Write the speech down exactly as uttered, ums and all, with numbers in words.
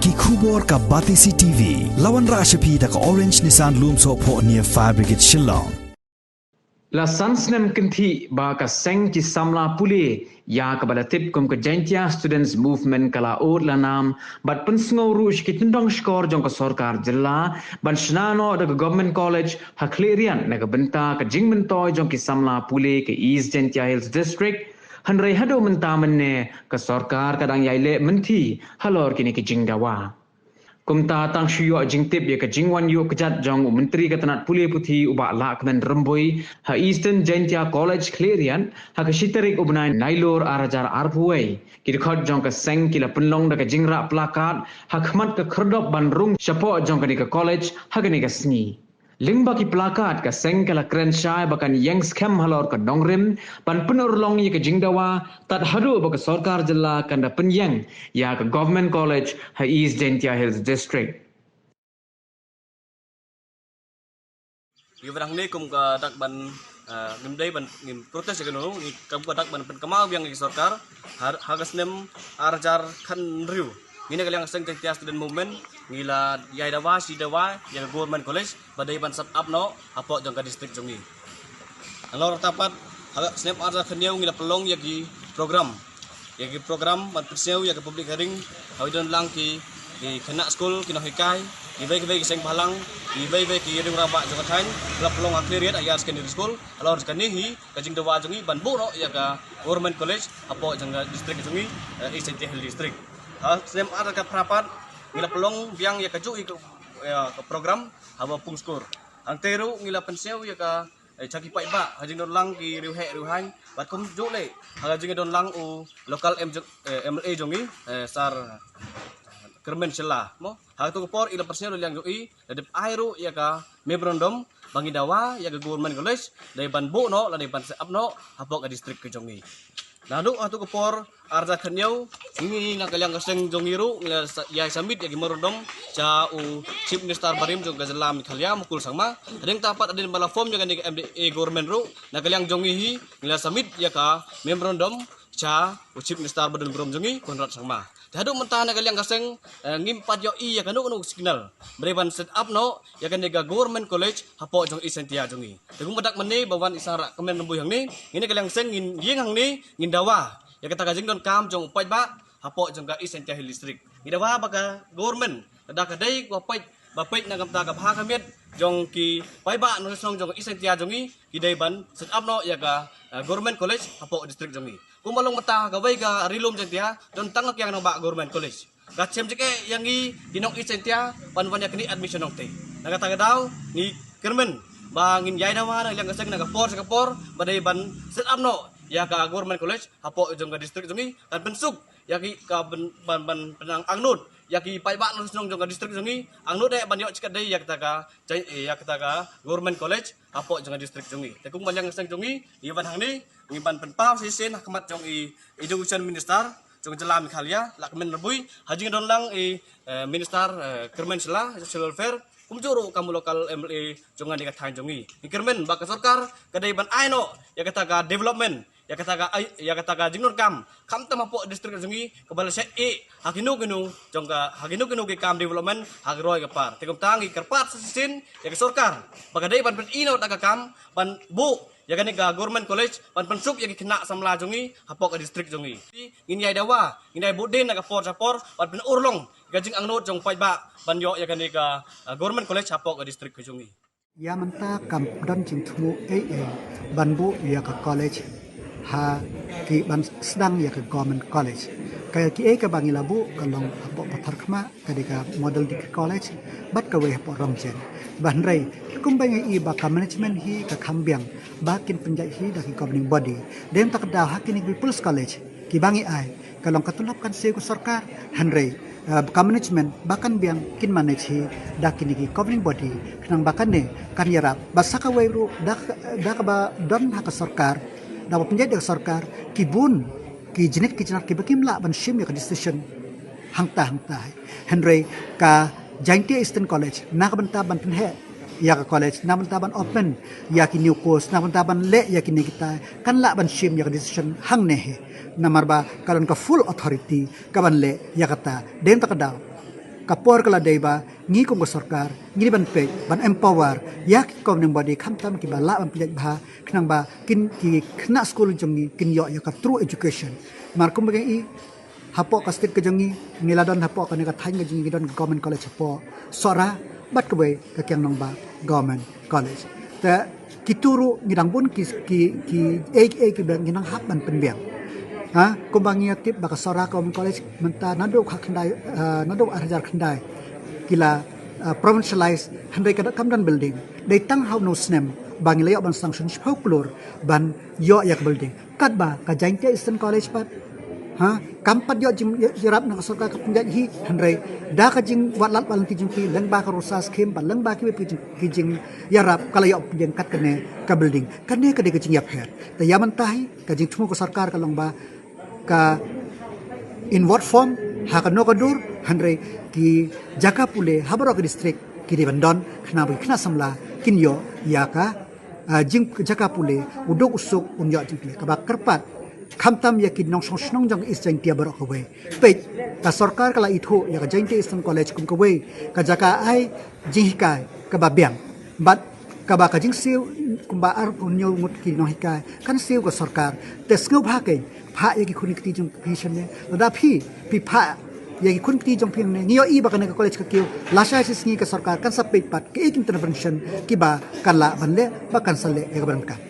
Ki khubor ka Batesi T V, la wanrah sha phi da ka Orange Nissan Lumsohphoh near Fire Brigade Shillong. La san snem kynthih ba ka seng ki samla pule ïa kaba la tip kum ka Jaintia Students Movement ka la ud la nam bad pynsngew ruh sha ki tyndong shkor jong ka sorkar jylla ban shna noh da ka Government College ha Khliehriat na ka bynta ka jingmyntoi jong ki samla pule ka East Jaintia Hills District. Hynrei haduh mynta mynne ka sorkar ka dang ïai leh mynthi halor kine ki jingdawa. Kumta tang shu ïoh jingtip ïa ka jingwan ïuh kjat jong u Myntri ka tnat pule puthi u Bah Lahkmen Rymbui ha Eastern Jaintia College Khliehriat ha ka shi tarik u bnai Nailur ar hajar arphew wei, ki dkhot jong ka seng ki la pynlong da ka jingrah placard ha khmat ka khyrdop ban rung shapoh jong kane ka college ha kane ka sngi. Lyngba ki placard ka seng ka la kren shai ba kan ïeng skhem halor ka nongrim ban pynurlong ïa ka jingdawa tad haduh ba ka sorkar jylla kan da pynïeng ïa ka Government College ha East Jaintia Hills District. Ngi wan hangne kum ka dak ban, eh, ngim dei ban ngim protest ïa kano, ngi kum ka dak ban pynkynmaw biang ïa ki sorkar ha, ha ka snem ar hajar khathynriew. Ngi na ka liang seng Jaintia Student Movement ngi la ïai dawa shi dawa ïa ka Government College ba dei ban set up noh hapoh jong ka district jong ngi. Halor kata pat ha ka snem ar hajar khathynñiew ngi la pynlong ïa ki program, ïa ki program ban pynsngew ïa ka public hearing ha i don lang ki, ki khynnah skul, ki nonghikai, ki wei ki wei ki seng bhalang, ki wei wei ki ïing rangbah jong ka thaiñ, la pynlong ha Khliehriat Higher Secondary School. Halor kane hi ka jingdawa jong ngi ban buh noh ïa ka Government College hapoh jong ka district jong ngi, eh, East Jaintia Hills District. Ha snem ar hajar khatphra pat ngi la pynlong biang ïa kajuh ïa ka, ïa ka program haba pung skur. Hangtei ruh ngi la pynsngew ïa ka, eh, sha ki paidbah ha jingdon lang ki riewheh riewhaiñ bad kumjuh leh ha jingdon lang u local M, eh, M L A jong ngi, eh, Sir Kyrmen Shylla mo. Ha kato ka por i la pynsngew da liang jong i, la dep ai ruh ïa ka memorandum ba ngi dawa ïa ka Government College dei ban buh noh, la dei ban set up noh hapoh ka district ka jong ngi. Naduh ha kato ka por ar hajar khathynñiew ngi na ka liang ka seng jong ngi ruh ngi la sa-, ïa submit ïa ki memorandum sha u Chief Minister barim jong ka jylla Meghalaya Mukul Sangma. Hadien ta pat hadien ba la form ïa kane ka M D A government ruh na ka liang jong ngi hi ngi la submit ïa ka memorandum sha u Chief Minister ba don burom jong ngi Conrad Sangma. Te haduh mynta na ka liang ka seng, eh, ngim pat ïohi ïa kano kano signal ba dei ban set up noh ïa kane ka Government College hapoh jong East Jaintia jong ngi. Te kumba dak mynne ba wan i Sir Lahkmen Rymbui hangne, ngi na ka liang seng ngin ïeng hangne ngin dawa ïa kata ka jingdonkam jong u paidbah hapoh jong ka East Jaintia Hills District. Ngi dawa ba ka government lada ka dei ba peit, ba peit na ka bynta ka bha ka miat jong ki paidbah nongshong shnong jong ka East Jaintia jong ngi, ki dei ban set up noh ïa ka, eh, Government College hapoh district jong ngi. Kumba long mynta ha kawei ka ri lum Jaintia don tang ka kiang nongbah Government College. Ka shem jingeh ïa ngi ki nong East Jaintia ban wan ïa kane admission nongtei. Na kata ka daw ngi kyrmen ba ngin ïai dawa na ka liang ka seng na ka por sha ka por ba dei ban set up noh ïa ka Government College hapoh jong ka district jong ngi, kan pynsuk ïa ki ka ban, ban, ban pynang angnud ïa ki paidbah nongshong shnong jong ka district jong ngi, angnud eh ban ïoh shikatdei ïa kata ka, ïa kata ka Government College hapoh jong ka district jong ngi. Te kumba liang ka seng jong ngi, ngi wan hangne ngi ban pynpaw shisien ha khmat jong i Education Minister jong ka jylla Meghalaya Lahkmen Rymbui, ha jingdon lang i, eh, Minister, eh, Kyrmen Shylla, Social Welfare, kumjuh ruh kam u local M L A jong kane ka thaiñ jong ngi. Ngi kyrmen ba ka sorkar ka dei ban ai noh ïa kata ka development, ïa kata ka ai, ïa kata ka jingdonkam khamtam hapoh district jong ngi kaba la shah ïeh ha kino kino jong ka, ha kino kino ki kam development ha ka roi ka par. Te kumta ngi kyrpad sa shisien ïa ka sorkar ba ka dei ban pyni noh da ka kam ban buh ïa kane ka Government College ban pynsuk ïa ki khynnah samla jong ngi hapoh ka district jong ngi. Ngin ïai dawa, ngin ïai bud dien na ka por sha por ban pynurlong ïa ka jingangnud jong paidbah ban ïoh ïa kane ka, ah, Government College hapoh ka district ka jong ngi. Ïa mynta kam don jingthmu ei ei ban buh ïa ka college ha ki ban sdang ïa ka Government College. Ka kiei kaba ngi la buh ka long hapoh Patharkhmah, ka dei ka Model Degree College bad kawei hapoh Rongjen. Ba hynrei kumba ngi i ba ka management hi ka kham biang ba kin pynjah hi da ki governing body. Dei ta ka daw ha kine ki People's College kiba ngi ai, ka long ka tulop kan siew ka sorkar, hynrei, eh, ka management ba kan biang kin manage hi da kine ki governing body, khnang ba kane kan ïarap ba sa kawei ruh da, da kaba don ha ka sorkar, da ba pynjah da ka sorkar, ki bun ki jnit ki jnat kiba kim lah ban shim ïa ka decision hangta hangta. Hynrei ka Jaintia Eastern College na ka bynta ban pynheh ïa ka college, na bynta ban open ïa ki new course, na bynta ban leh ïa kine kita, kan lah ban shim ïa ka decision hangne hi. Namar ba ka don ka full authority ka ban leh ïa kata. Dei ta ka daw Ka por ka la dei ba ngi kum ka sorkar ngi dei ban peit, ban empower ïa ki governing body, khamtam kiba lah ban pynjah bha, khnang ba kin, ki khynnah skul jong ngi kin ïoh ïa ka true education. Mar kumba ngi i hapoh ka state ka jong ngi, ngi la don hapoh kane ka thaiñ ka jong ngi, ngi don ka government college hapoh Sohra bad kawei ka Kiang Nangbah Government College. Te kitu ruh ngi dang bun ki, ki, ki, eh, eh, kiba ngi nang hap ban pynbiang. Ha, kumba ngi ïa tip ba ka Sohra Government College mynta naduh kha khyndai, eh, naduh ar hajar khyndai ki la, eh, provincialize, hynrei ka da kam don building. Dei tang ha uno u snem ba ngi la ïoh ban sanction shiphew klur ban ïoh ïa ka building. Katba ka Jaintia Eastern College pat, ha, kam pat ïoh jing ïarap na ka sorkar ka pynjah hi, hynrei da ka jingwad lad wad lynti jong phi, lyngba ka RUSA scheme bad lyngba kiwei ki jing, ki jingïarap, ka la ïoh pynjah kat kane ka building. Kane ka dei ka jingïapher. Te ïa mynta hi ka jingthmu ka sorkar ka long ba ka inward form ha kano ka dur, hynrei ki jaka pule ha baroh ki district ki dei ban don, khnang ba ki khynnah samla kin ïoh ïa ka, ah, jing jaka pule, u duk u suk un ïoh jingpule. Kaba kyrpad khamtam ïa ki nongshong shnong jong East Jaintia baroh kawei. Peit, ka sorkar ka la ithuh ïa ka Jaintia Eastern College kum kawei ka jaka ai jinghikai kaba biang bad kaba ka jingsiew kumba arphew hynñiew ngut ki nonghikai kan siew ka sorkar. Te sngewbha kein, phah ïa ki khun ki kti jong phi shane. Lada phi, phi phah ïa ki khun ki kti jong phi hangne, ngi ïohi ba kane ka college ka kiew, lashai shi sngi ka sorkar kan sa peit pat kaei ki intervention kiba kan lah ban leh ba kan sa leh ïa kaba donkam.